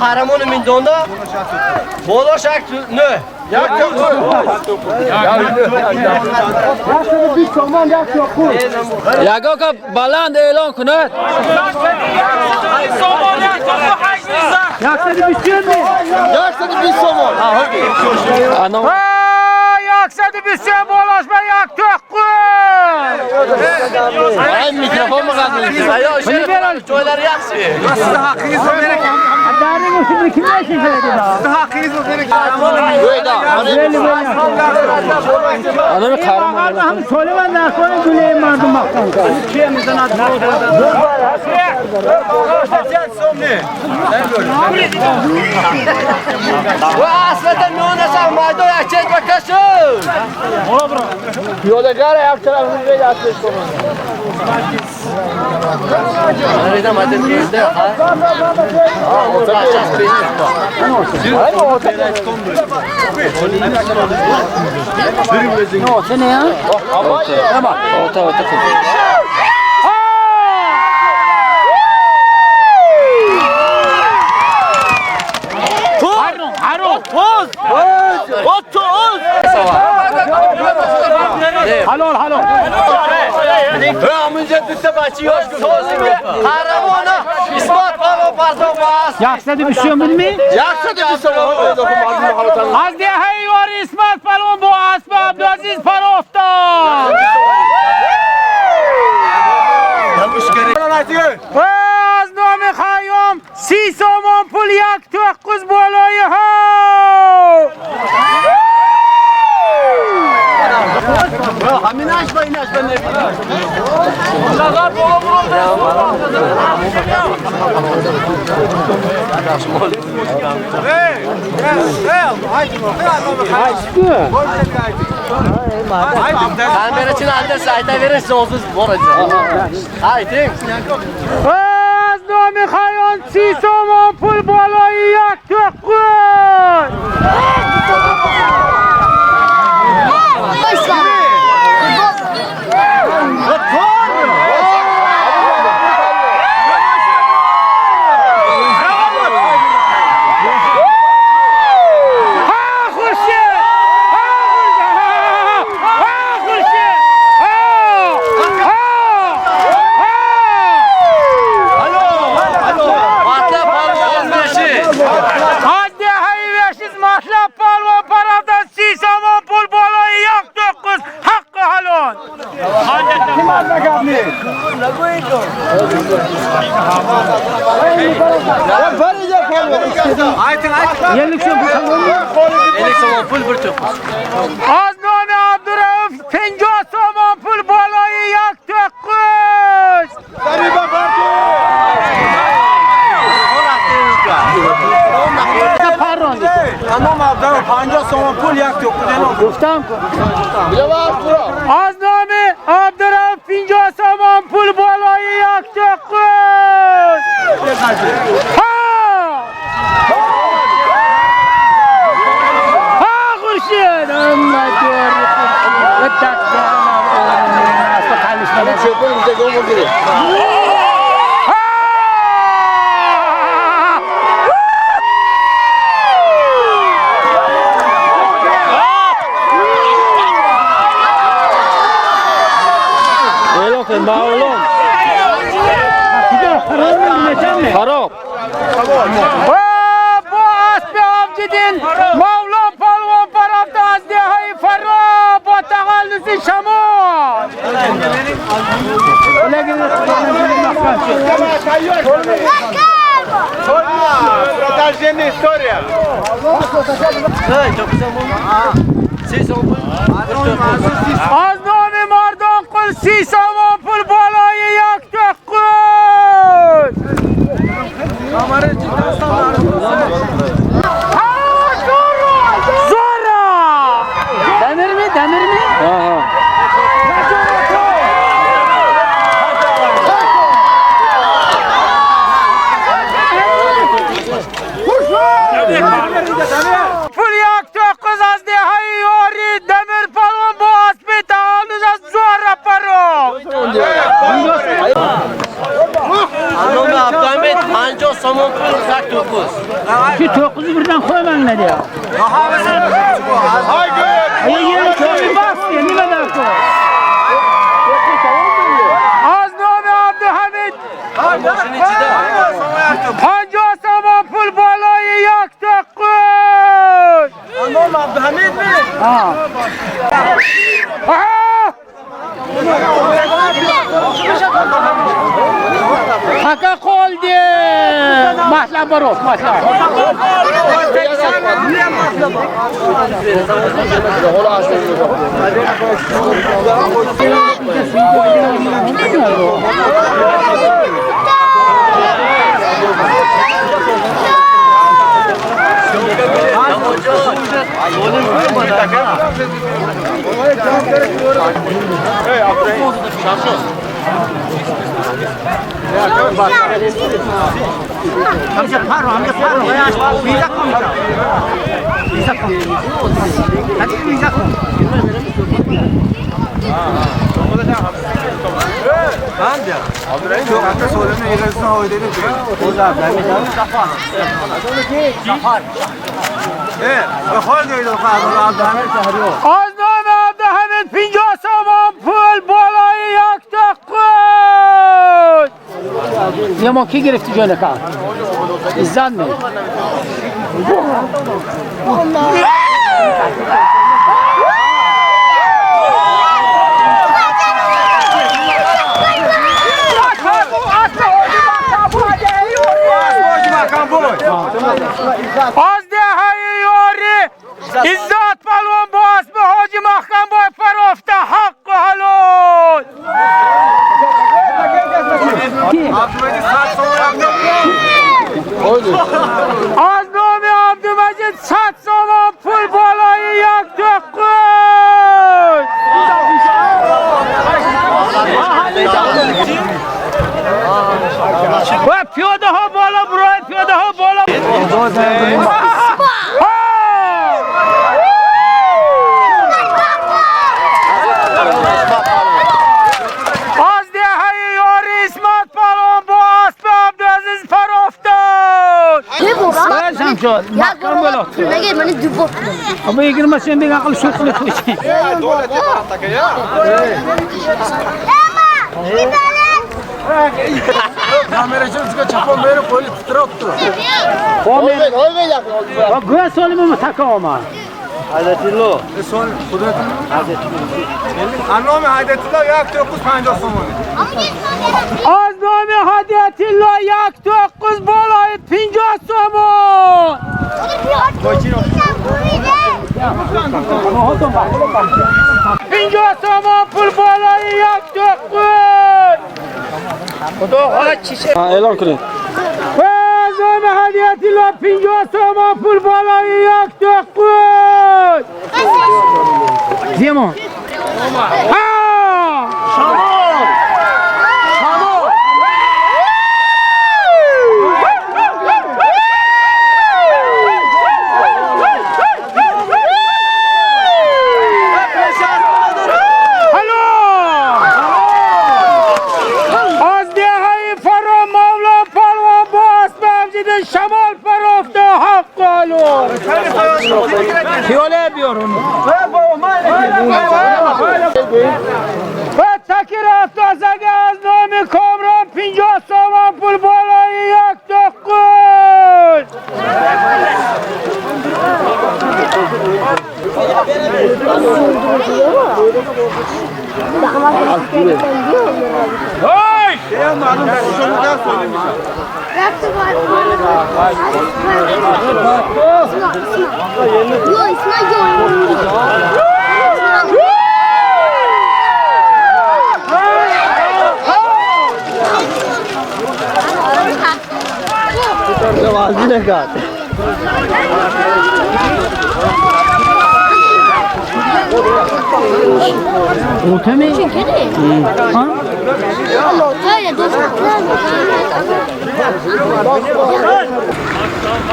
Қаҳрамони Миндонда болош як нӯ. Ягон баланд эълон кунад. 120 сомон. 120 болош ба як тоққуз. Ай микрофон мaqaddim. Joylari yaxshi. Anamı қаҳрамон. Ҳам солима накони гуле мардум мақтан. Va aslida miyonasa maydon yakchet va kashi. Пиёдагар як тараф меяд сомон. Nerede madem bizde ha? Orta orta kız. Halol halol. Qahramoni Ismot Palvon Pardon bas. 120 bilmi? 120 somon. Аз деҳаи ёри Исмат Палвон бо асби Абдуазиз парофтод. Аз номи Хайём 30 сомон пул як тоққуз болои ҳо. Kamerachini adresi aytaverasiz, o'zingiz borasiz. Ayting. Аз номи Хайём 30 сомон пул болои як тоққуз. Ҳа Хуршед! Ҳа Хуршед! Ҳа Хуршед! Ҳа! Ҳа! Ҳа! Matlab Palvon beshi. Аз деҳаи Вешиз Матлаб Палвон паравда 30 сомон пул болои як тоққуз ҳаққи ҳалол. 50 somon pul bir to'qqiz. Аз номи Абдураф 50 сомон пул болои як тоққуз. Аз номи Абдураф 50 сомон пул болои як тоққуз. Ҳа! Ҳа Хуршед! Эълон кун Мавлон. Хароб. Бо асби Абдидин Мавлон Палвон паравда аз деҳаи Фарро бо тағаллуси Шамол. Продолжение история. Аз номи Мардонқул 30 сомон пул болои як тоққуз. از نام عبدالحمید 50 سامان پول بالای یک تقوی. نام عبدالحمید می؟ حقا قول دی مطلب برو مطلب. از نام عبدالحمید 50 سامان پول بالای یک تقوی. یه ما کی گرفتی جان کار؟ زن می. از دهه یاری عزت پهلوان با اسب حاجی محکم بای فرافته حق و حلال. از نام عبدالمجید 100 سامان پول بالای یک دقیقه. و پیاده ها بالا برای پیاده ها بالا. از دهه یاری اسمت پهلوان با اسب عبدالعزیز فرافتاد. ابو يقول ما سين بيقى عقل شو خلك نام هدیت‌الله 1950 سومانی. از نام هدیت‌الله 19 بالای 50 سومان. 50 سومان پول بالای 19. خدا حالا چیشه؟ اعلان کنید. از نام هدیت‌الله 50 سومان پول بالای 19. زیمان. ها! شما! شما! از دهه فرا مولا پلوان با اسب امجد شمال فروفته حق قالو. خیاله بیارون. و تکی رفت زده از نام کامران 50 سامان پول بالای یک دقیقه.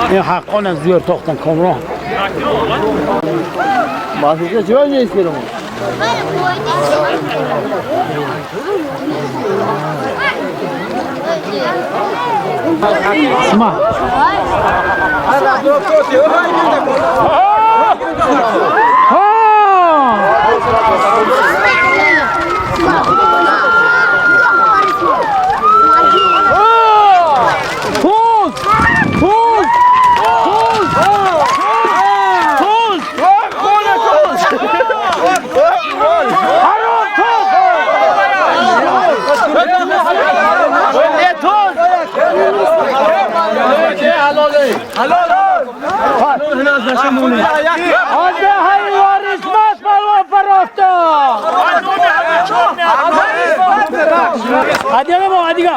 این حقان از زیر تاختن کامران. ماسوشه چرا نیست کنم؟ اسمع. از دههای وارثمت پهلوان پرافته. دیگه ما دیگه.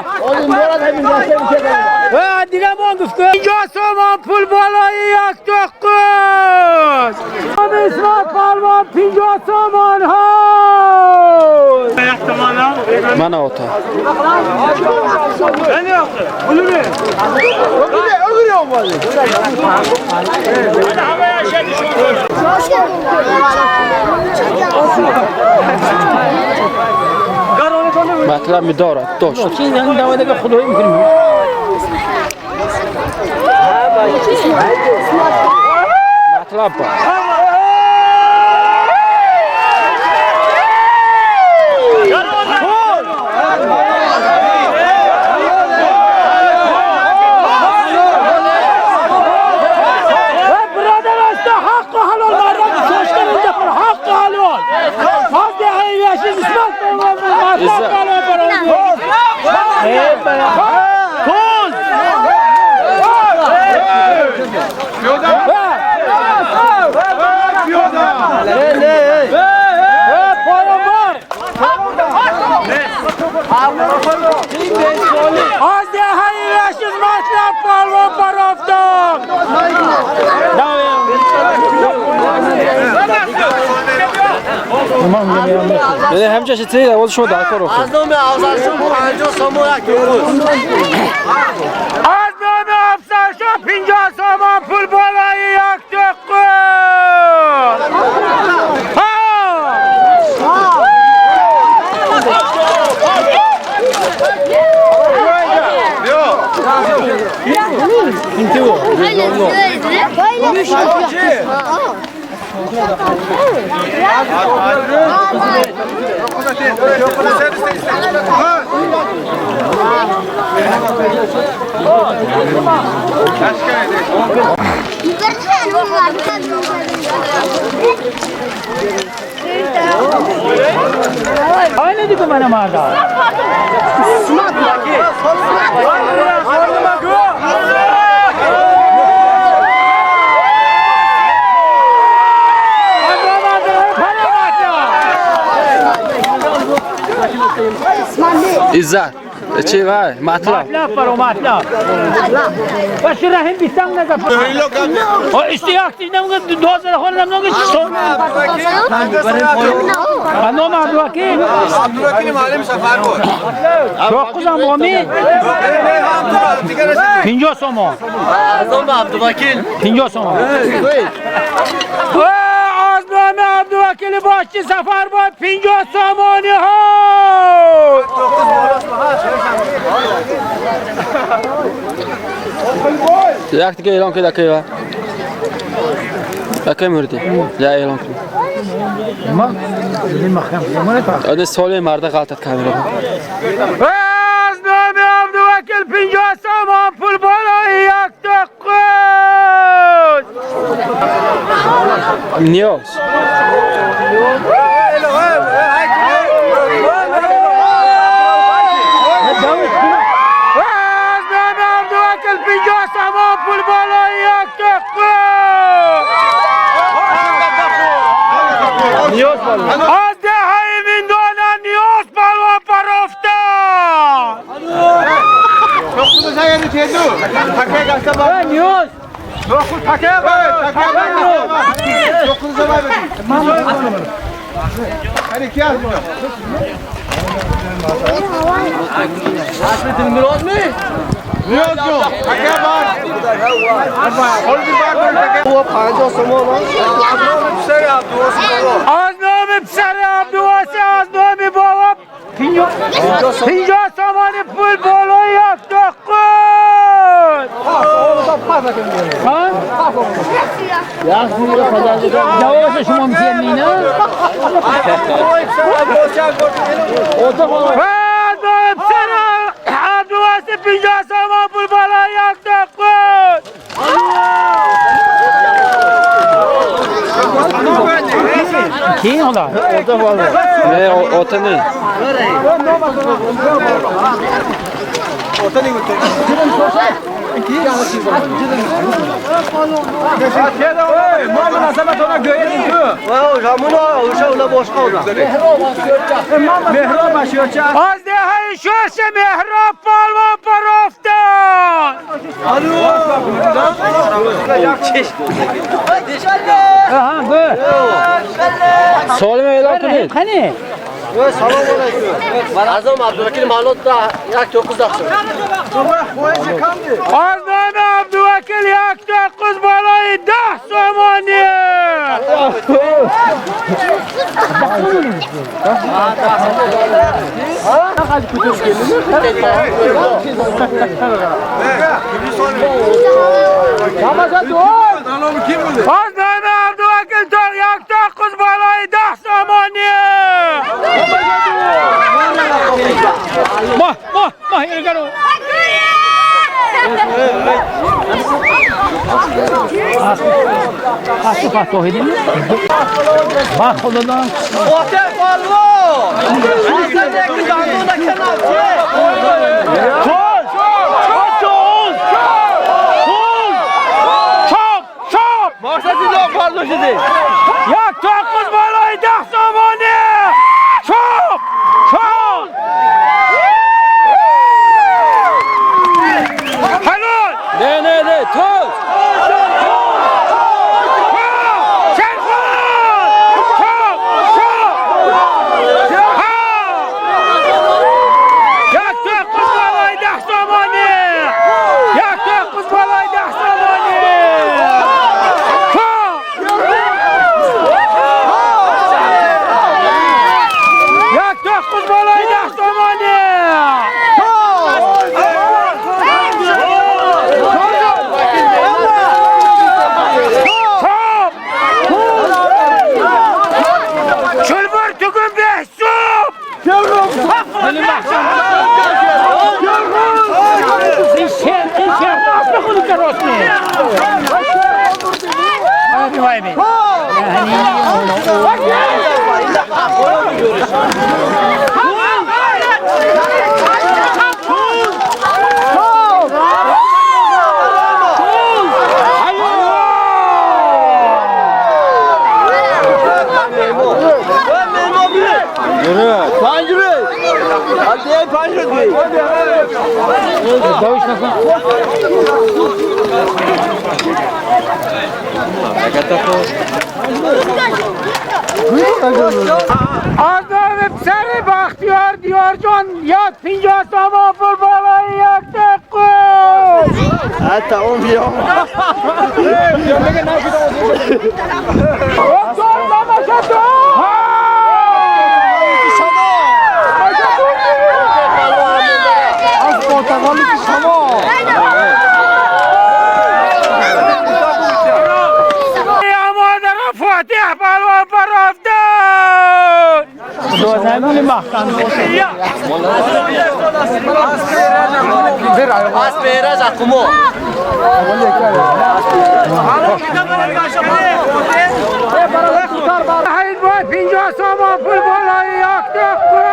دیگه ما گفت 50 سومان پول بالای یک تقوز. اسمت پهلوان 50 سومان ها. من آتا. مطلب می‌دارد داشت. چیز این دوا دیگه خدایی می‌کنیم. مطلب با. برادر است حق و حلال مردم شاشتن اینجا پر حق و حلال. از دهی وحشی اسمت مطلب پهلوان پرافته. پول. از دهی وحشی مطلب پهلوان پرافته. همچنین چیزی در شما در کار از نام افسرشون 50 سومان یک روز. از نام افسرشون 50 سومان پول بالای یک تقوز. Aynı diyor bana marda. عزت چی وای مطلب مطلب برو مطلب باش رحیم بیستم نگه اشتیاق نمیگه 2000 خورم نمیگه چطور نام عبدالوکیل عبدالوکیل معلم سفر بود چاقوزم بامی 50 سومان نام عبدالوکیل 50 سومان از نام عبدالوکیل باشی سفر بود 50 سومانی ها. یک دیگه اعلان کرد که اکی مردی یا اعلان کرد ما آده سال مرد غلطت کرده. از نام عبدالوکیل 50 سومان پول بالای یک تقوز. نیاز از نام عبدالوکیل 50 سومان پول بالای یک تقوز. از دهی میندانه نیاز پهلوان پرافته. نیاز از نام پسر عبدالواسع از نام بابا 50 سومان پول بالای یک تقوز. جواب شما می‌دید نه؟ از نام پسر عبدالواسع 50 سومان پول بالای یک تقوز. کی حالا؟ نه آتا نه. آتا نه. از دهه شش مهراب پالوان پرافتان. سوالم اعلام کنید. خنی. سلام علیکم. ازم عبدالوکیل مالود دا یک توقز داخل. از نام عبدالوکیل یک توقز بالای 10 سومانی. از نام عبدالوکیل یک توقز بالای 10 سومانی. ما ما ما اینو یک توقز بالای 10 سومانی. چوب چوب حلال. نه نه نه توز یک توقز بالای 10 سومانی. یک توقز بالای 10 سومانی. یک توقز بالای 10 سومانی. چلبر تگم به حساب. این شهر اصلا خودو که راست نیست. وای بی. از نام پسر بختیار دیار جان یک 50 سامان پول بالای یک دقیقه. حتی اون بیا. فاتح پهلوان پرافتان. از پیرز اقومو. حید باید 50 سامان پول بالای یک دقیقه.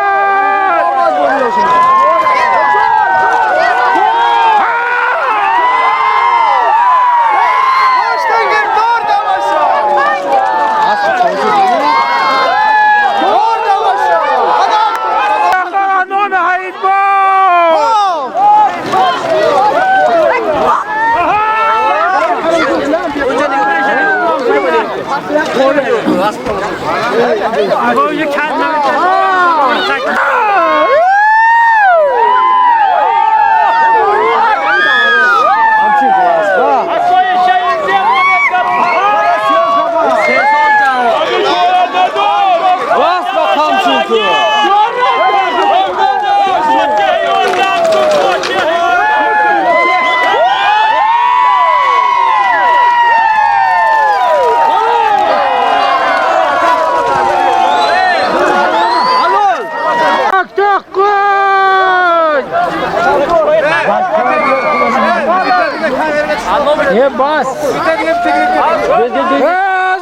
یه بس از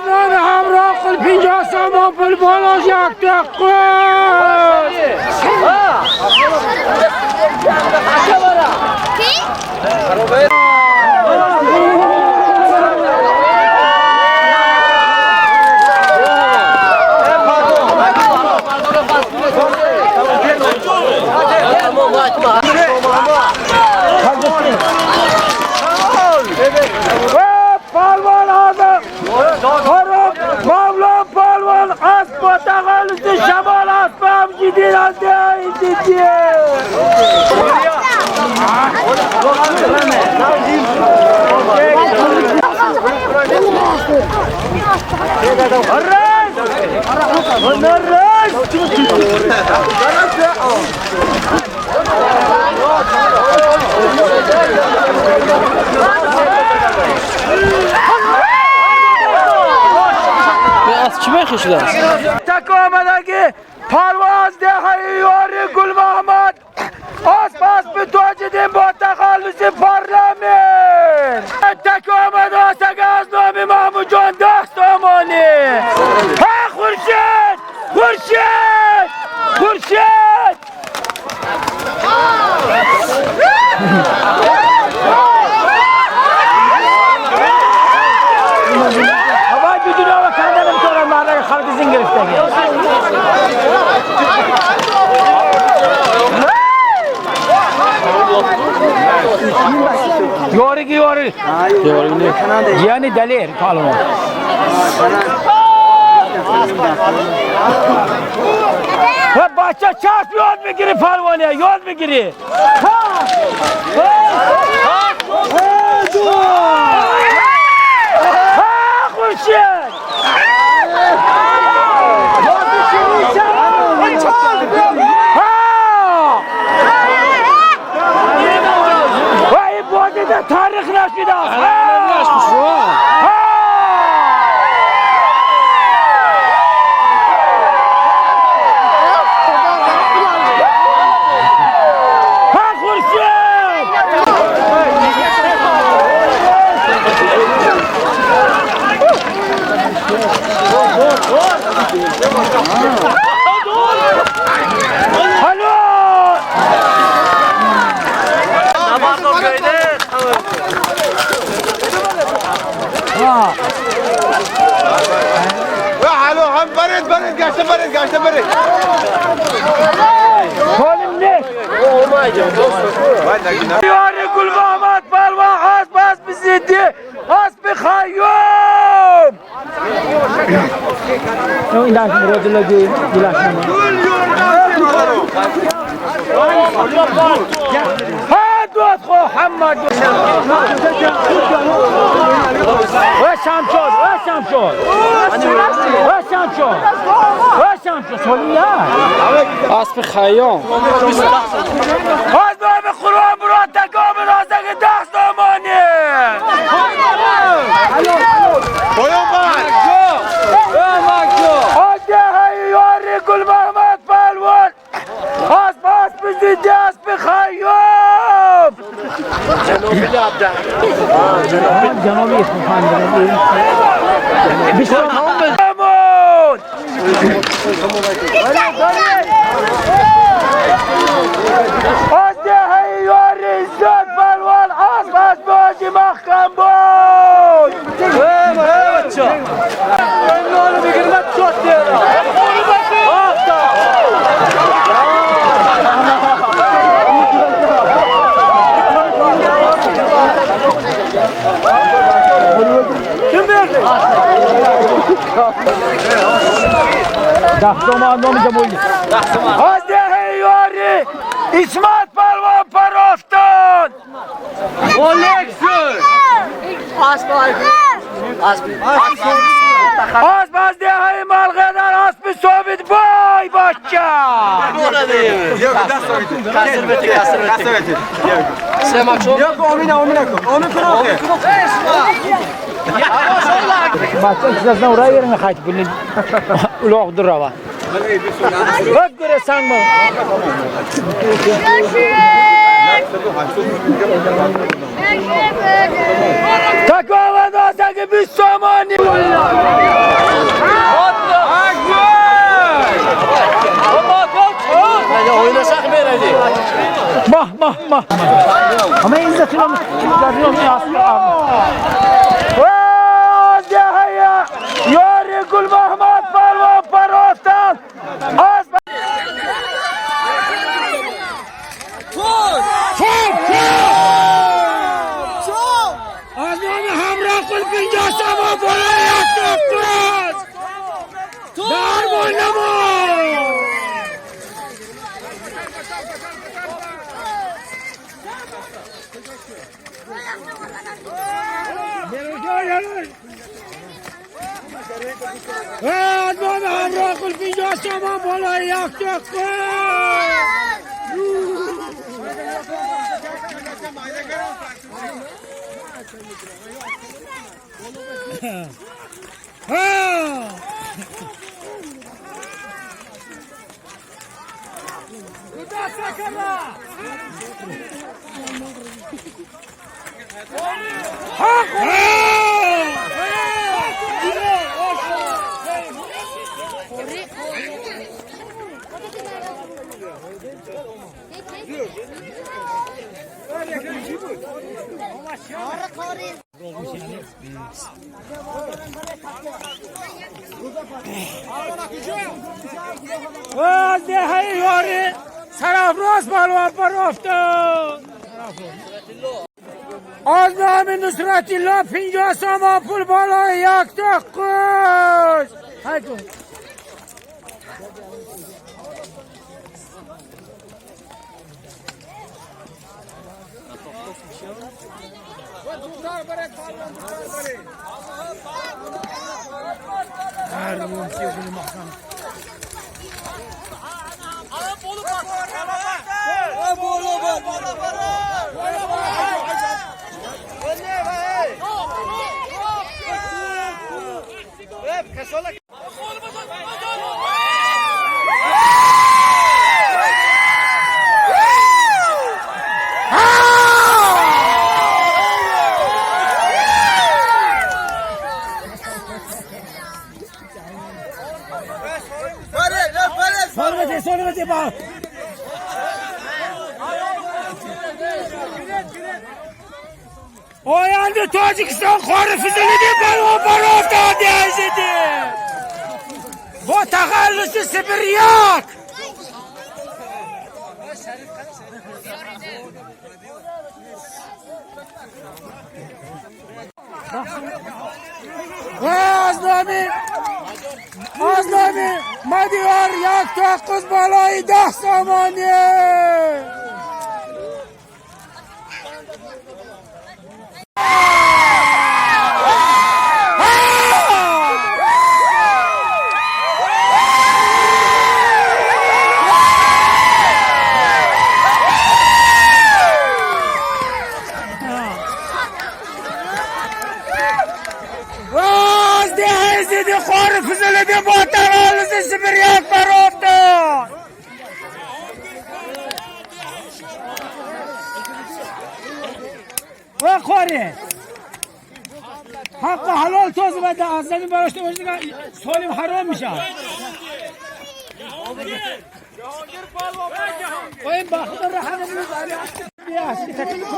نام همراه قل 50 سامان پل بالاش یک دقیقه. با تقالوس شمال اسب همجیدین از ده دیدیه. از چی بخشیده است؟ تک آمدگی پرواز دهی یاری گل محمد آسپاس به تاجدین با تخلص پارلمان تک آمد آسگ از نام محمود جان 10 سامانی. ها خورشید خورشید خورشید. هوای بدون آوا کندنم تو را مردک خالد زین گرفتگی. یاری یاری یعنی دلیر پالمان. ها بچه چشم یاد میگیری پروانه یاد میگیری. ها ها ها خورشید. تاریخ نشده است. ها خورشید. الو هم برد برد گشته برد گشته برد. حالم نیست. یاری گل محمد پلوان اسب اسب زیدی اسب خیوم. این داشت روز لگی گلاش هاد خو محمد و شمشاد و شمشاد و شمشاد و شمشاد سولیا اسب خیام از نام قرآن برا تکام رازق 10 سامانی. از ده یاری گل محمد پهلوان اسب اسب زیدی اسب خیام. جنوبی عبد جنوبی اسم از ده یاری عزت پهلوان اسب اسب حاجی محکم بود. ده تومان نام جمهوری. از ده یاری اسمت پهلوان پرافتان. اسب از ده مالغدر اسب ثابت بای بچه. بچه چیز نه رای نه خواهد بود uloq durava. Bak göre sanma. Takva da bir somoni. Oynasak beraylik. Mah mah mah. Ama izzetini یاری گل محمد پهلوان پرافتان از از نام همراه کل 50 سما بالای یک دکتر. در از نام همراه کل 50 سامان بالای یک دقیقه. از دهه یاری سرافراز بالوان پر افتاد. از نام نصرت الله 50 سامان پول بالای یک دقیقه. هایکو. سال بده با. آینده تاجیکستان خار فضلی بالو بر افتاده ازیده با تخلص سبریاک. از نامی مدیار یک تاقز بالای 10 سامانیه. از ده زیدی خور فضل دی با تغالز سبریاک بر افتاد. و خوری حق حلال توز بده از زمین براش سالم حرام میشه. و این با خدا رحم تکلیف.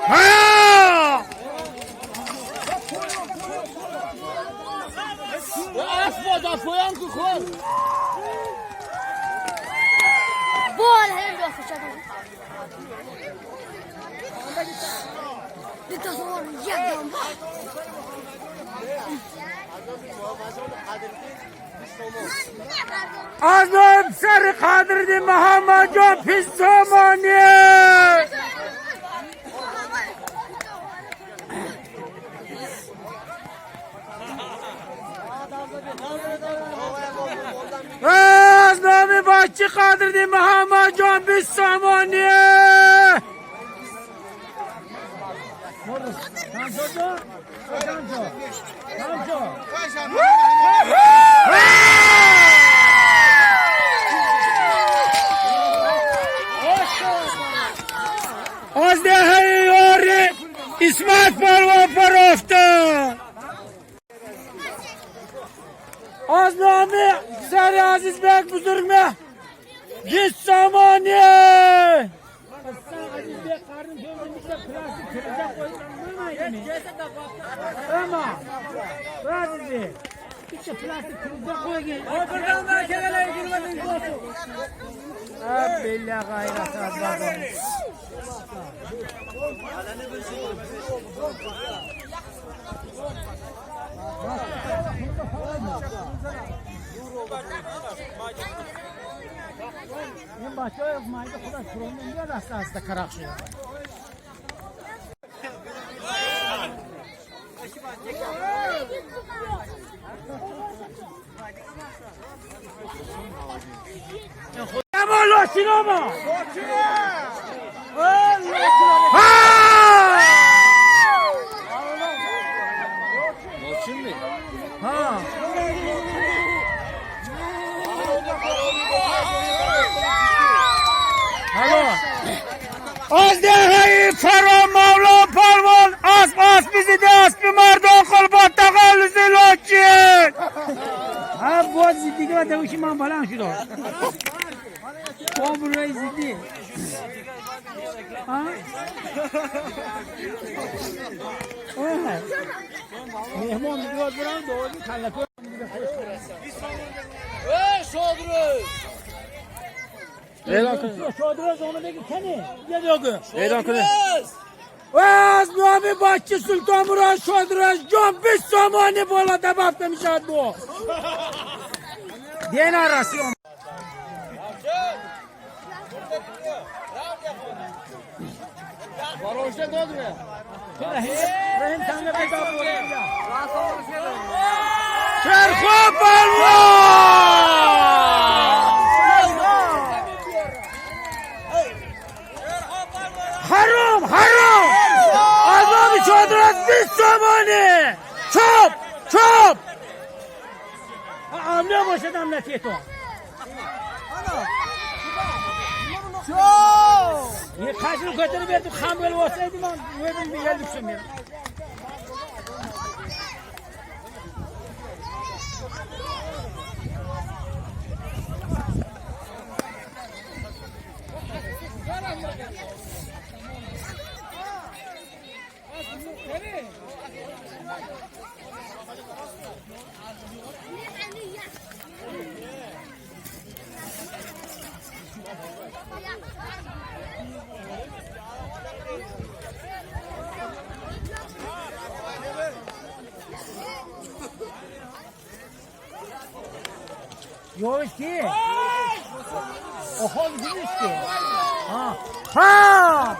ها بول هم بخوشم. بتصور یکم. از نام سر قادر دی محمد جان پیش زمانی. از نام بچه قادر دی محمد جان 20 سامانی. از دهه یاری اسمت پروان پر افتاد. از نام سر عزیز بک بزرگ مه 20 سامانی. این بچه های مایده خودش پروندن میاد دست از کرخ شده. Такаома! Ha! Ha. Alo. Az dehi fara Mevla parvan as as bizi de as bir mardon kol battagal ziloçi. Ha bu ziddi ve devişi man balan şu da. O burayı ziddi. Ha? Evet. Mehmon diyor buranın doğru kallakı. Ey Şodruz! Şodruz onu da keni. Ne diyor? Elan kune. Az نام بچه سلطان مراد شادرش جان 20 سامانی بالا دباب نمیشد بو دینا رسی چرخو پلوان حرام حرام عذاب چادر از 20 سامانه چوب چوب عمله باشد امنیتی تو یه قشر götürüp verdim hamburger olsaydı ben verdim bir geldik şimdi. Yok ki. Oha bizim ki. Ha. Ha.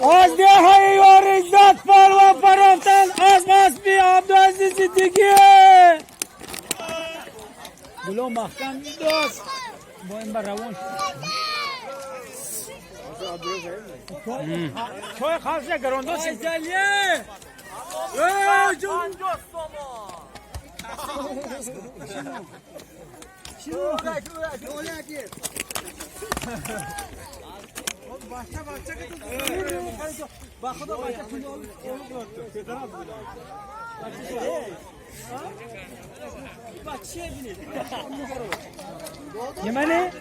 Az dehay yar izzat parva paraftan az az bir Abdülaziz Siddiqi. Gulo mahkam dost. Bu en ravon. Çoy xalsa garondo sizaliye. Yemeni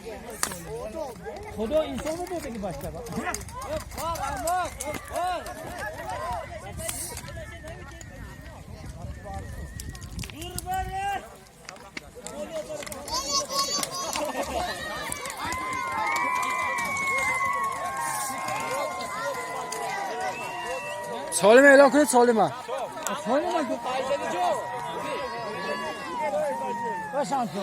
Xudo insonni dedi başta. Salime elan kune salime. Başanto.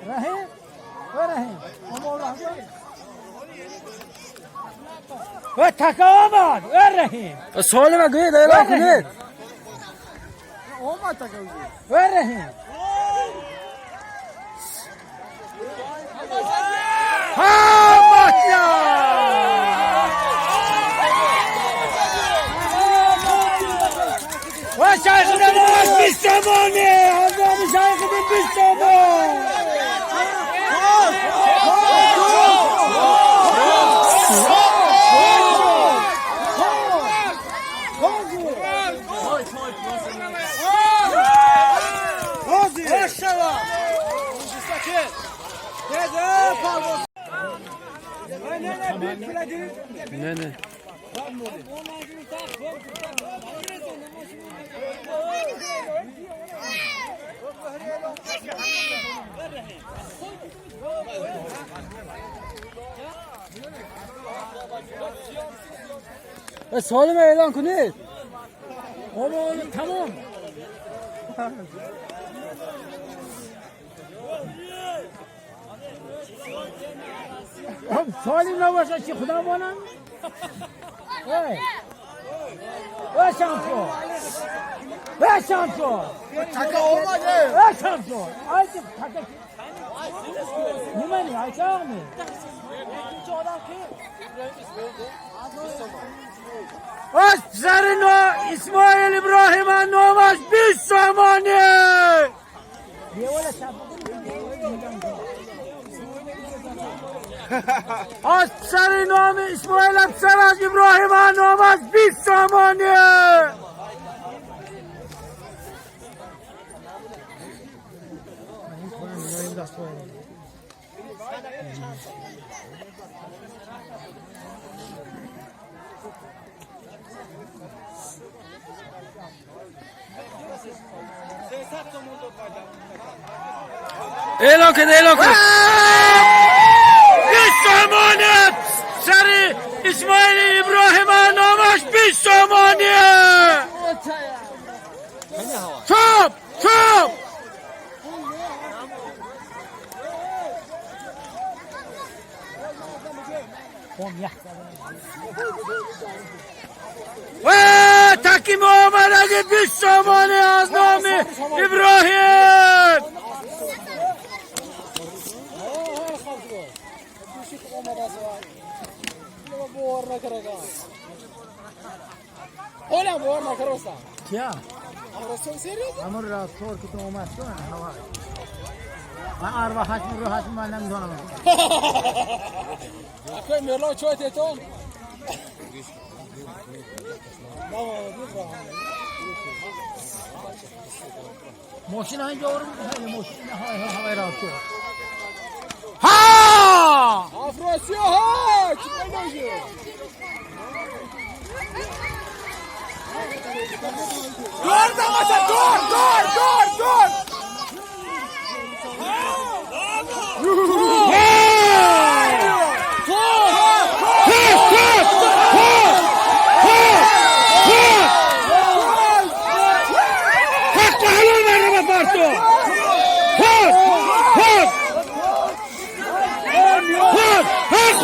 Rahim, Rahim. Ve takavaman, ve Rahim. Salime gıyed elan kune. Ve Rahim. Ha Matya! Ve şeyhinin baş bir zamanı! Allah'ım şeyhinin bir zamanı! Ne ne? Salime elan kune. Oğlum tamam. سالی نباشه چی خدا بانم؟ ای ای شمسو ای شمسو ای شمسو ای تکا نیمانی ای چاقمی از پسر نو اسماعیل ابراهیم نامش 20 سامانه. از پسر نام اسماعیل پسر از ابراهیم نامش 20 سامانه. اعلام کن اعلام کن. 20 سامانه سر اسماعیل ابراهیم نامش 20 سامانه. چوب چوب. و تکیم آمد 20 سامانه از نام ابراهیم. کیا؟ همون راستور که تو اومد تو هوا من ارواحش من روحش من نمیدونم. ماشین اینجا آورم ماشین های هوای راستور ها افراسیا ها چی پیدا شد؟ دور تماشا دور دور دور دور. حق حلال مرحبا پرتو حق حق حق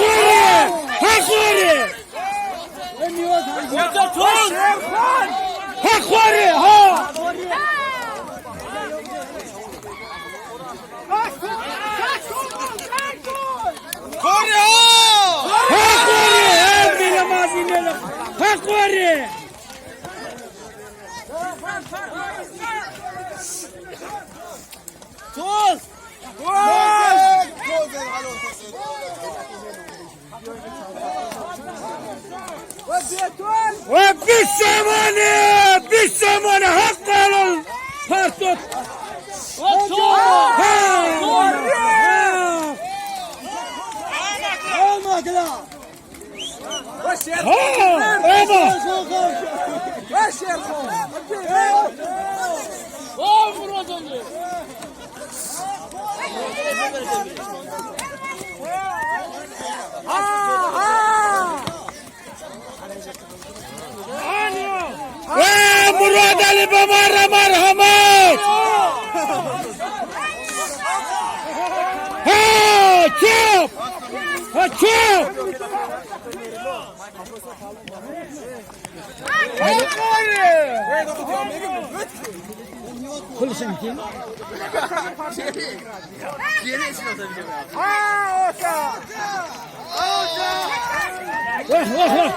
حق خوری حق خوری حق خوری ها. حق خوری ای مازی حق خوری. و 20 سامانه 20 سامانه حق حلال پرتو ها ها مراد علی به مرحمت ها چوب ها چوب. كل سنتين واه واه واه.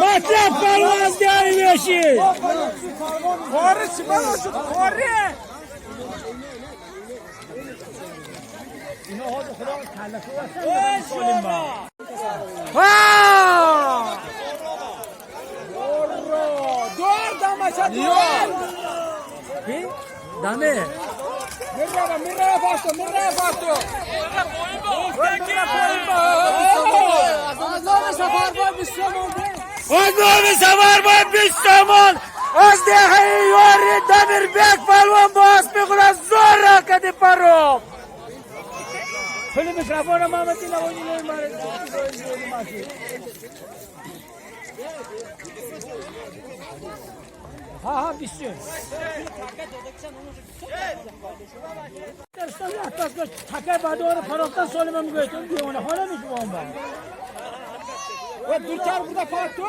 Матлаб палвон аз деҳаи Вешӣ. Пора чӣ бало шуд? Пора! اینا ها خدا تلفه هستن با. ها! دور دمشا دور! دمه. میرم میرم فاستو میرم فاستو. از نام سفر باید 20 تومان. از نام سوار باید 20 تومان. از دهه یاری دمیر بک پلوان با اسب خود از زور را کدی پرو. خیلی میکروفون محمدی نوانی نمی‌ماره. ها ها 20. تکه بعد فراختن سال من میگوید دیوانه خانه میشه با اون. دورتر بوده فاستو.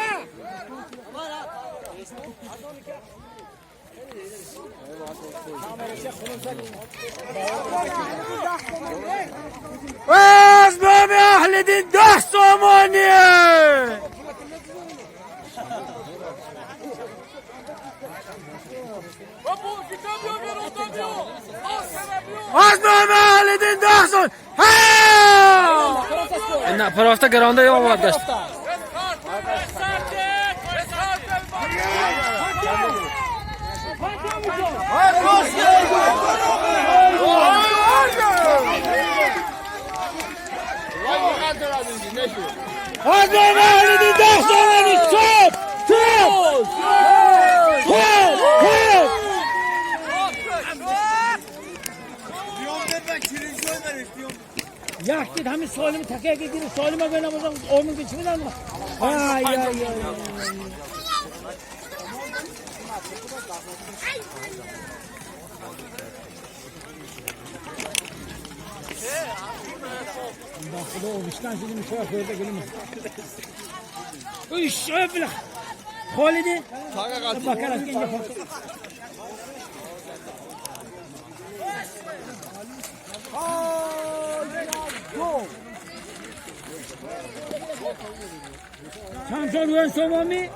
از نام اهل دین 10 سامانیه. از نام اهل دین 10 سامان. نه پرافته گرانده یا آورد داشت. از نام اهل دین 10 سامانی. چپ چپ چپ چپ. یک دید همین سالم تکه که گیره سالم بینم بازم آمون که چی میدن. آی آی آی. با خدا آویشتن شدیم چرا خورده گلیم. ایش ابلخ خالدی بکر از اینجا پاک. چند سال روی سومی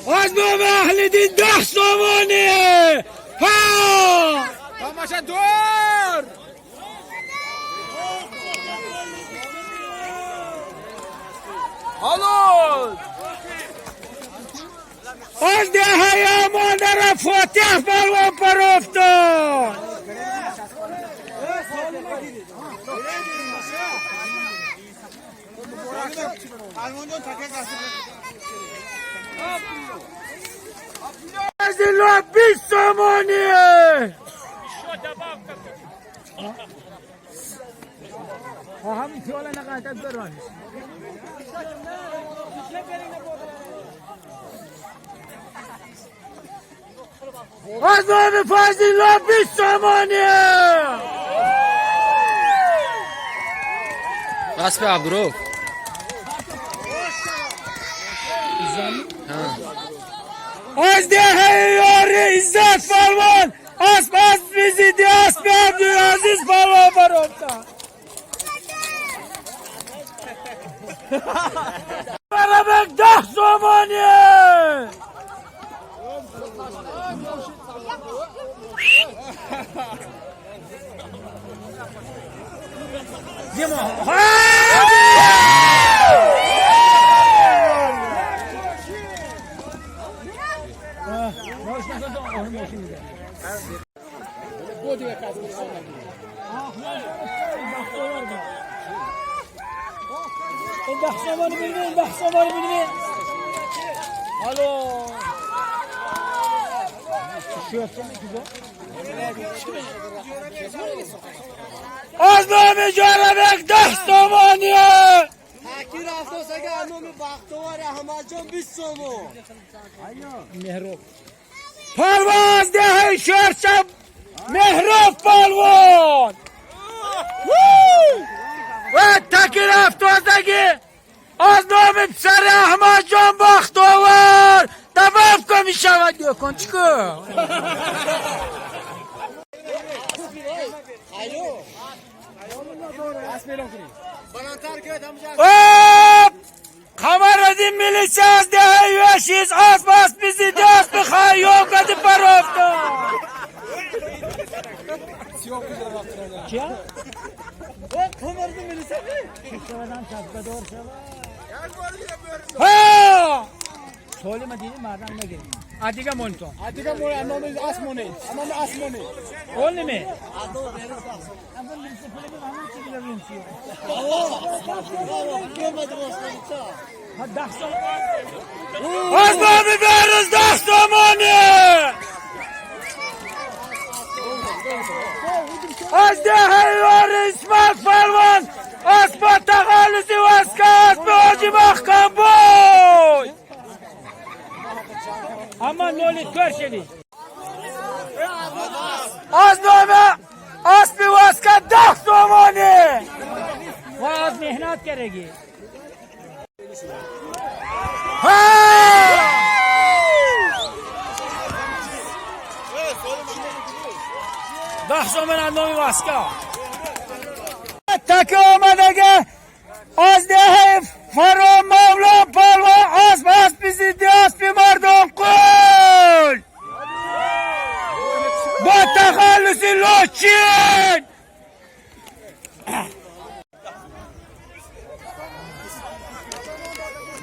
از نام اهل دین 10 سامانیه. ها. تماشا دور. الو. از دهه آماده را فاتح پلوان پر افتاد. از الله 20 سامانیه. ها همین خیال نقاطت برانش. از نام فضل الله 20 سامانیه. اسب عبدالرؤوف. از دهه یاری عزت پلوان اسب اسب زیدی اسب عبدالعزیز پلوان بر افتاد. برابر 10 سامانیه. ده سامانی ببینید، 10 سامانی ببینید. الو از نام جاربک 10 سامانیه. تکی رفت اگه نام بختوار احمد جان 20 تومان. مهراب. پرواز ده شرشب مهراب پلوان و تکی رفت از نام پسر احمد جان بختاور تواف کن می شود کن چیکار. Қамарадин милиса аз деҳаи Вашиз асп аспи зидди аспи Хайём кади парофтон. Кия? Ҳа! Соли ма диди мардам нагирем. А дига монитон. А дига мон номи асмоне. Номи асмоне. Он неме? Аз номи Беруз 10 сомонӣ. Аз деҳаи Ори Исмат Палвон асп тахаллуси Васка аспи Ҳоҷи Маҳкамбой. Амма ноли тор шуди. Аз номи аспи Васка 10 сомонӣ. Ва аз меҳнат кардаги. Ҳа! 10 сомон аз номи Васка. Таки омадага аз деҳаи Фаро Мавло Палвон асп аспи зидди аспи Мардонқул бо тахаллуси Лочин.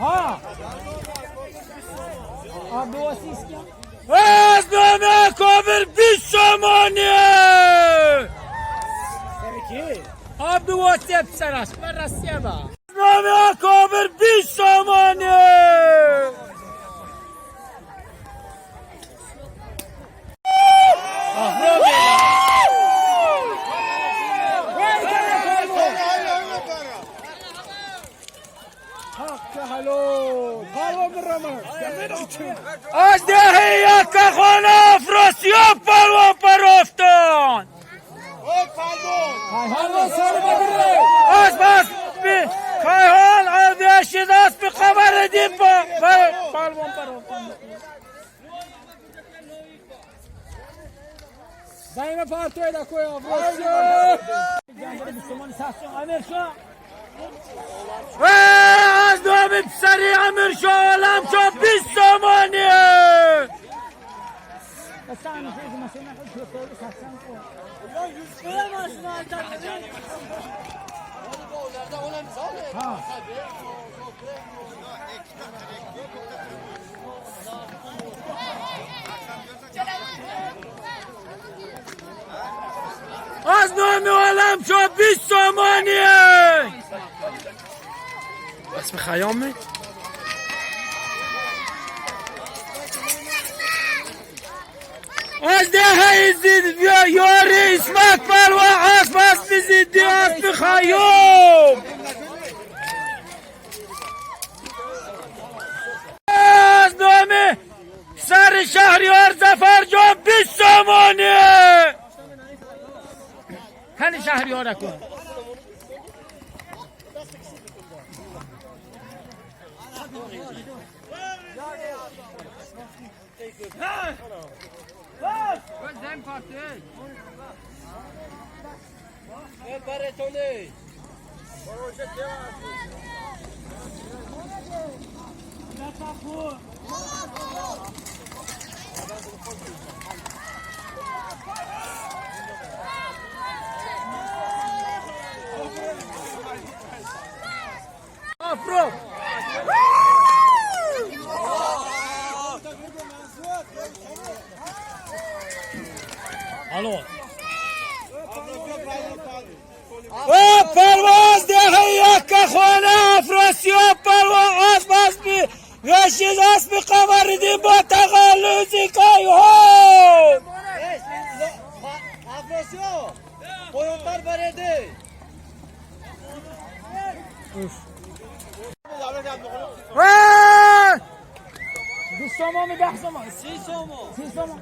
Ҳа, аз номи Акобир 20 сомонӣ. Абдувосия писараш ба Россия ба. Номи Акобир 20 сомонӣ. Аз деҳаи Яккахона Афросиёб палвон парофтон. Асп аспи Кайҳон Ардиашид аспи Қамариддин палвон парофтон. Займа партои да коя Афросиёб. Амиршоҳ аз номи писари Амиршоҳ Оламшоҳ 20 сомонӣ. Аз номи Оламшоҳ 20 сомонӣ. اسم خیامه. Аз деҳаи Ёри Исмат Палвон асп аспи зидди аспи Хайём. Аз номи писари Шаҳриёр Зафарҷон 20 сомонӣ. Кани Шаҳриёра кун. Афро. Алло. О, парвоз деҳаи Яккахона Афросиёб палвон асп аспи Рашид аспи Қамариддин бо тахаллуси Кайҳон. Афросиёб поёнтар бареди. Ва! 20 сомон, 10 сомон. 30 сомон. 30 сомон.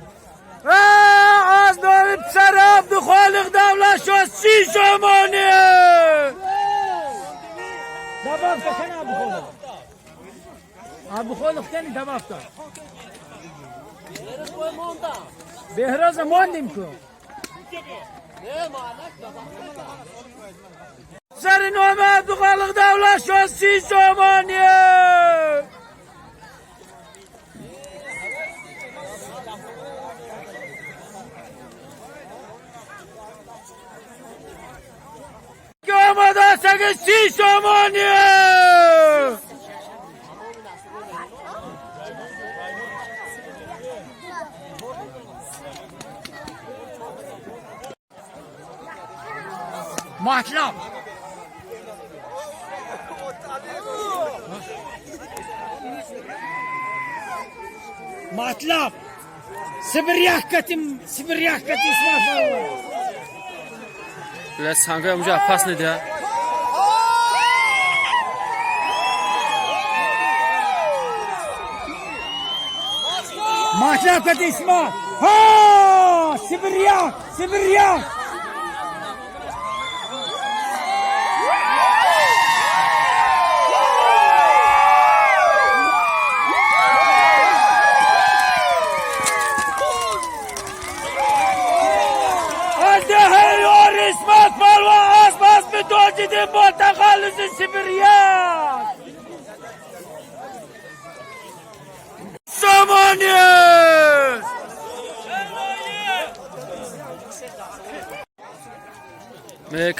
Аз номи писари Абдухолиқ Давлатшоҳ 30 сомонӣ. Добавка кани Абдухолиқ. Абдухолиқ кани добавка. Беҳроза мондим ку. Не, маънак добавка. Сари номи Абдухалиқ Давлатшо 30 сомонӣ. Омадастаги 30 сомонӣ. Матлаб. Матлаб. Сибиряхкатим, сибиряхкатим смафа. Санга уже опасный, да? Матлаб катисма. Ха! Сибиряк, сибиряк. با تخلص سیبریان سامانی.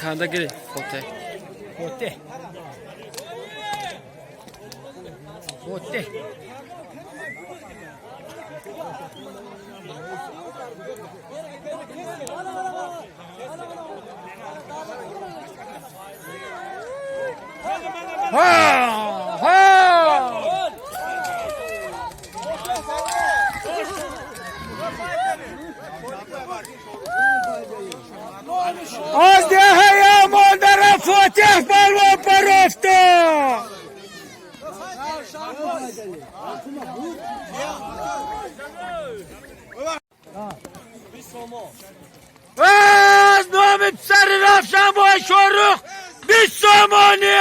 Kanda giri fote. Fote. Fote. Ha! Ha! Az deheye mandara Fatih Balvan parofta. Az nomi psari Ravşan boy şoruk 20 somoni.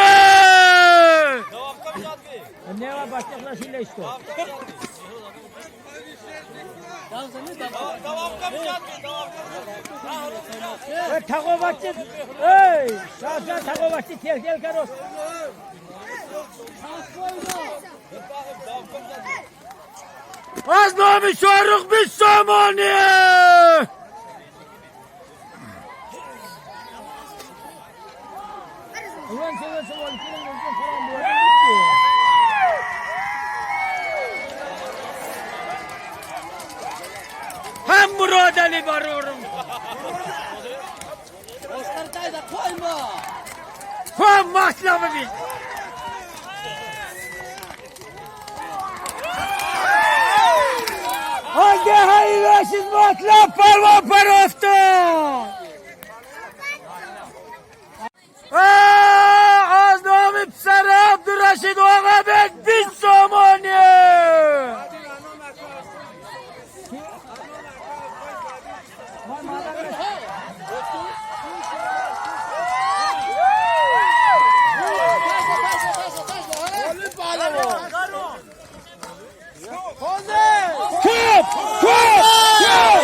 Ne var başlıkla şöyle işte. Thago bacche, এই সাবধান থাকো বাচ্চে, খেল খেল করো। Az nomi şoruk 20 somoni. Hem Murad Ali varıyorum. Hem maslabı biz. Hadi hayırlaşız maslab parva parofta. Az nomi psar Abdurraşid Ağabek 20 somoni. Çöp! Çöp! Çöp!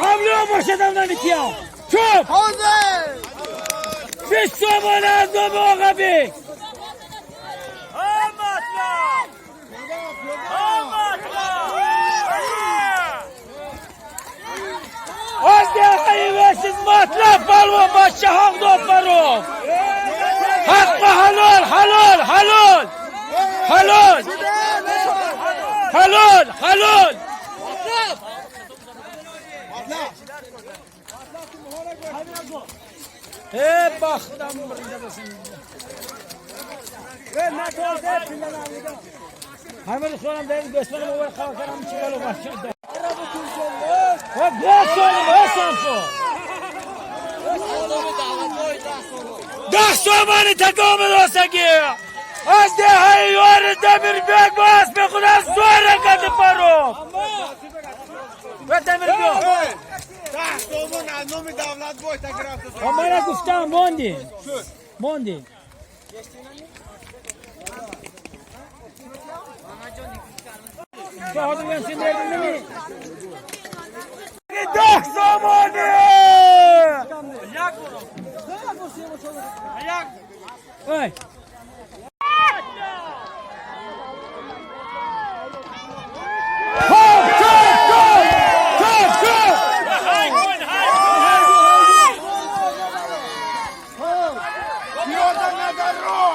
Hamle başadamdan ikiya. Çöp! 20 somoni az nomi Ağabek. Az دقیقه مطلب پهلوان بچه حق داد برو. حق حلال حلال حلال حلال حلال حلال. ای بختم همه خودم داریم گسمن موبایل خواهد کردم چی بلو بچه 10 somoni takomi dostagi. Az dehay yor Demirbek bas be xudo zo'r qadi paro. Va Demirbek. 10 somon az nomi davlat boy takrafta. Mana guftam mondi. Mondi. Hozir men sen berdimmi? 10 somoni. Ой. Хоп, хоп, хоп! Хоп, хоп! Пиёда надаро.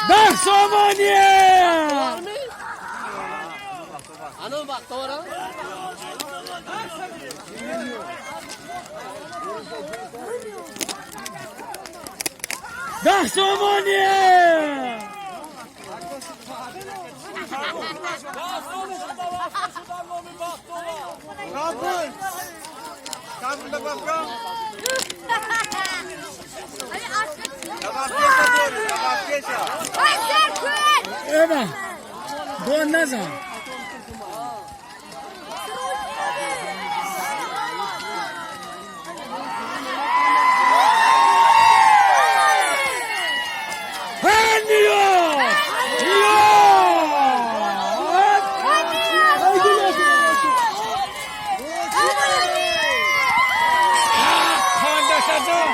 10 сомония! Анам бахтоварам. 10 сомония! Кабул. Кабул бафрам. Лабафкеша. Эва, бо назан. Ҳанниё! Ё! Хандашазон!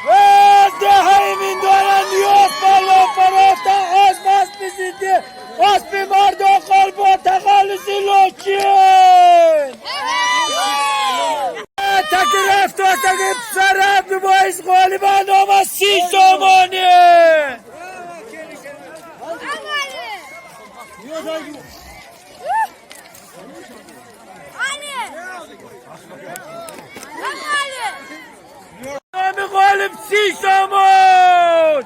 Аз деҳаи Миндора ниёз палвон фарофта асп аспи зинда аспи мардон қалбо тахаллуси Лочин! Таки рафту таки писарам бибоиз ғолибан омад 30 сомонӣ! Номи ғолиб 30 сомон!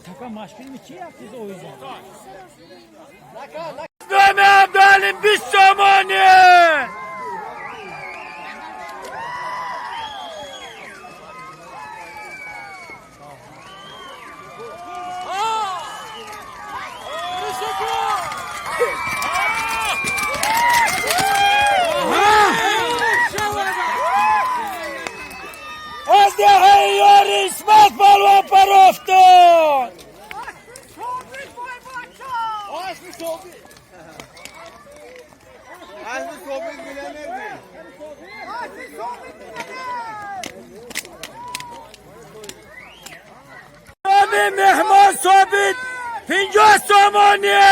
Така машпин чи yaptınız o yüzden? Номи Абдуалим 20 сомонӣ! Аз деҳаи ёри Исмат палвон парофтод! Аз собит миллионер. Номи меҳмон Собит 50 сомонӣ!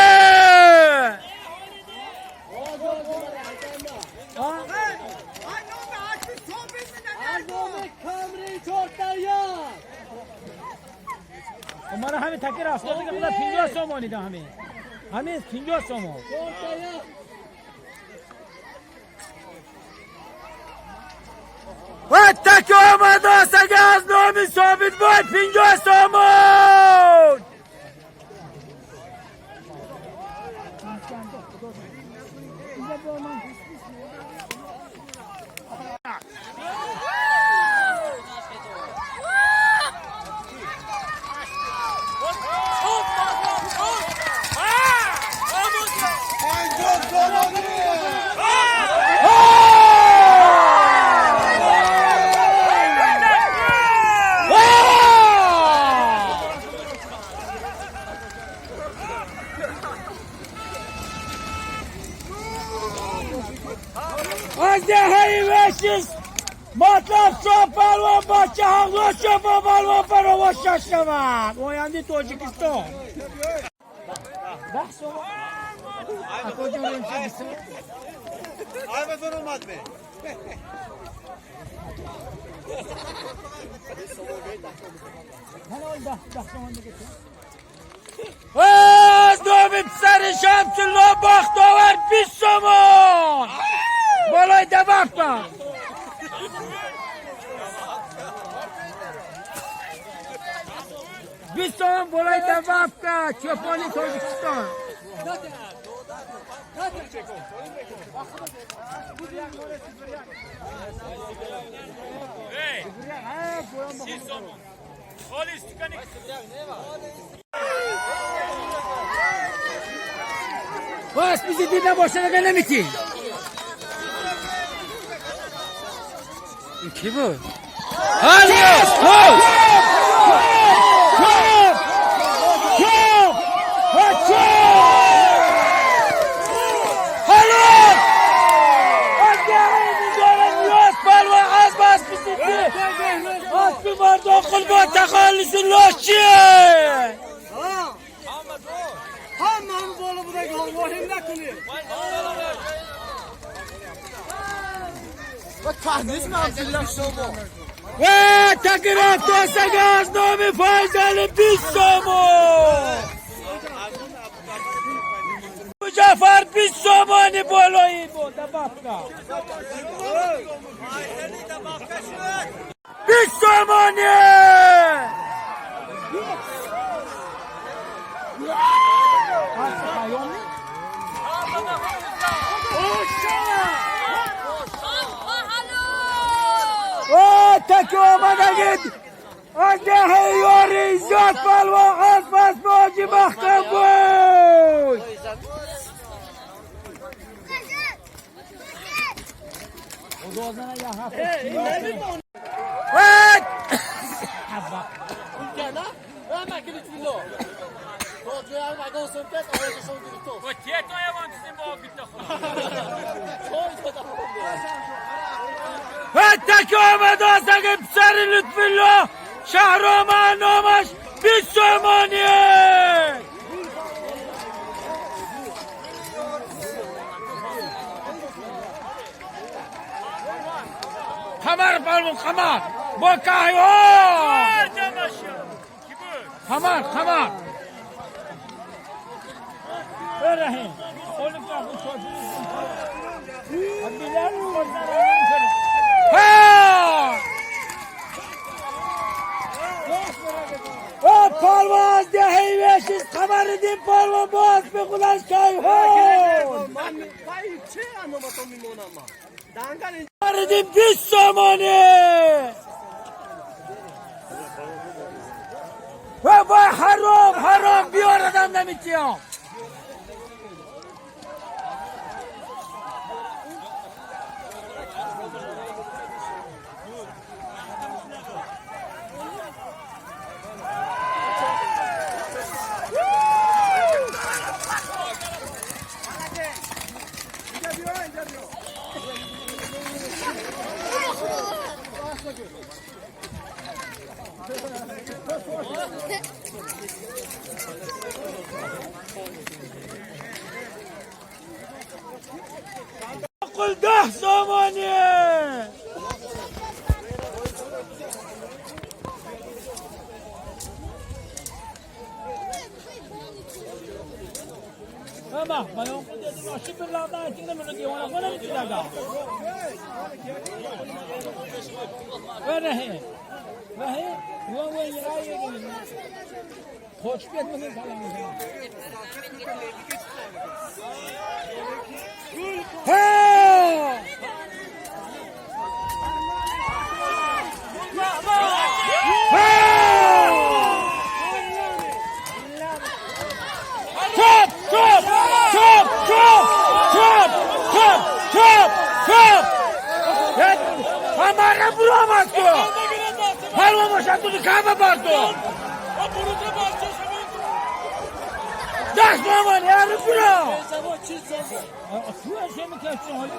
Аз камри чортая. Мана ҳамин таки рафтоди ки худа 50 сомонӣ да ҳамин. Ҳамин 50 сомон. Чортая. Ва таки омадааст ага аз номи Собит бой 50 сомон! 50 сомонӣ. Аз деҳаи Вешис матлаб шо палвон бача ҳамло шо бо палвон фаровоз шавад. Оянди Тоҷикистон. 10 сомон. Акоҷон ремчи. Ай базор омад ме. Ҳана 10 10 сомон дига. Аз номи писари Шамсулло Бахтовар 20 сомон. Болои добавка. 20 сомон болои добавка, чӯпони Тоҷикистон. Асби зиддӣ набошад, ага наметӣ. Ин ки буд? Алло! Чоп! Чоп! Чоп! Алло! Асп асби зиддӣ, асби мардон қулбо тахаллуси лошчи. Ҳамаам боло будаги, воҳим накунед. Ва такирафтосага аз номи Файзали 20 сомон. Муҷаффар, 20 сомони болои бо добавка. 20 сомони. О, таки омадагид аз деҳаи ёри Иззат палвон, асп асби ҳоҷи Маҳкам буд. Ва таки омадосаги писари Лутфулло Шаҳрома, номаш, 20 сомони. Қамар палвон, Қамар бо каҳё, Қамар, Қамар. Раҳим. Ha! О, палвон аз деҳаи Вешиз Қамариддин палвон бо аспи худаш Кайҳон. Қамариддин, 20 сомонӣ. Ва вай, ҳаром, ҳаром, биёрадам намитиём. Қул 10 сомонӣ. Ама, баён кун дедим, оши bir laqdan aytingda buni devonaxona bichidaga. Va Rahim. Rahim, va va yig'ay. Qochib ketmasin kalamizdan. Ha! Ha! Top, top, top, top, top, top, top, top. Ҳамара буромад ку. Ҳалво бошад, ту каба барту. 10 сомон, яри буро. Ту чӣ мекаши ҳоли?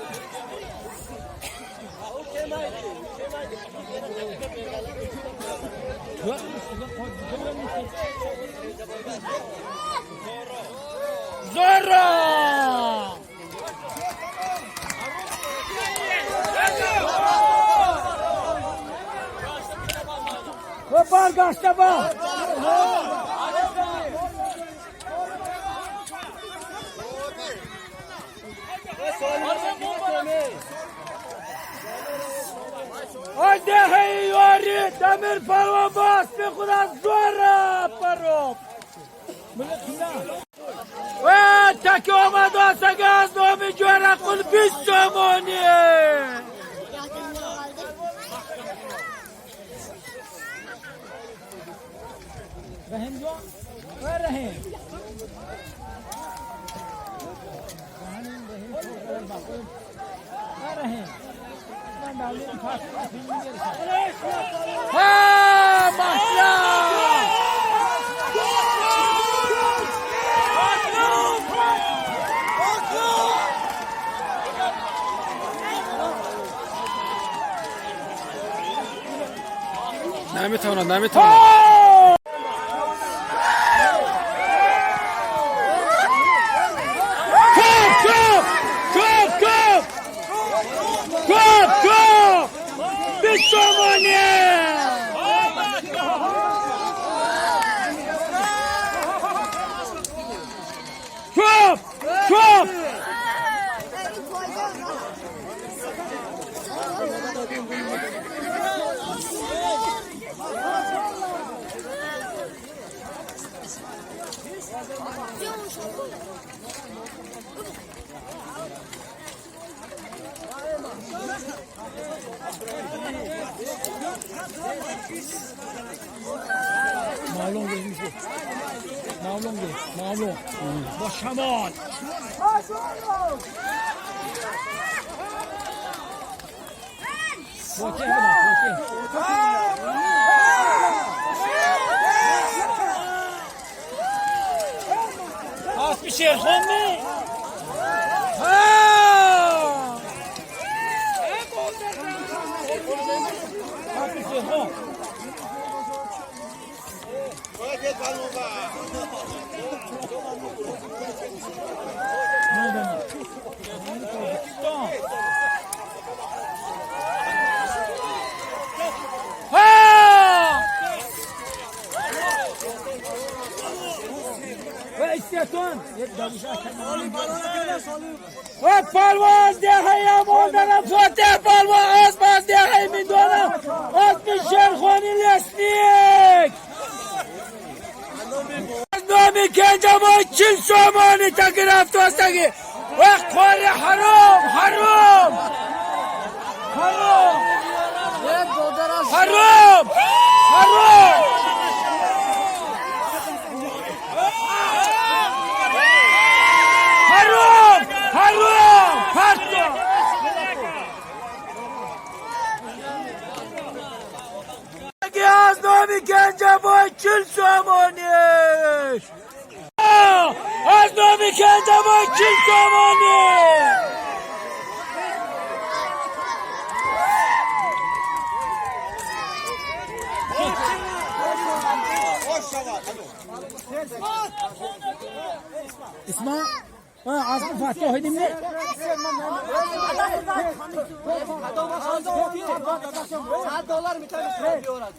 Зорро! Ва баргашта ба! Ождехи Йори, Дамир Палван бас, Пехуда Зора Паров. Таки омадо сагаз номи Ҷӯрақул 20 сомонӣ. Раҳим ҷон, ва Раҳим. Ва Раҳим. Ha, Mahla! Наметавонад, наметавонад. Коп, коп! Коп, коп! Коп, коп! 20 сомонӣ! Коп! Коп! Маълум гирифт. Маълум гирифт. Маълум. Бо шамол. Фотеҳ буда, фотеҳ. Аспи Шерхон ми? Ҳа! Аспи Шерхон. Ҳа! ва палван деҳаи монданам, Фотеҳ палван, асп аз деҳаи Миндонам, аспи Шерхони Лесник. Аз номи Кенҷабой 40 сомонӣ таки рафтостагӣ. Ва қори ҳаром, ҳаром, ҳаром, ҳаром, ҳаром! Ҳаром, ҳаром, парто! Аз номи Кенҷабой 40 сомонӣ. Аз номи Кенҷабой 40 сомонӣ. Исма, асби Фаттоҳ дим не? $100 میتونم بیارد.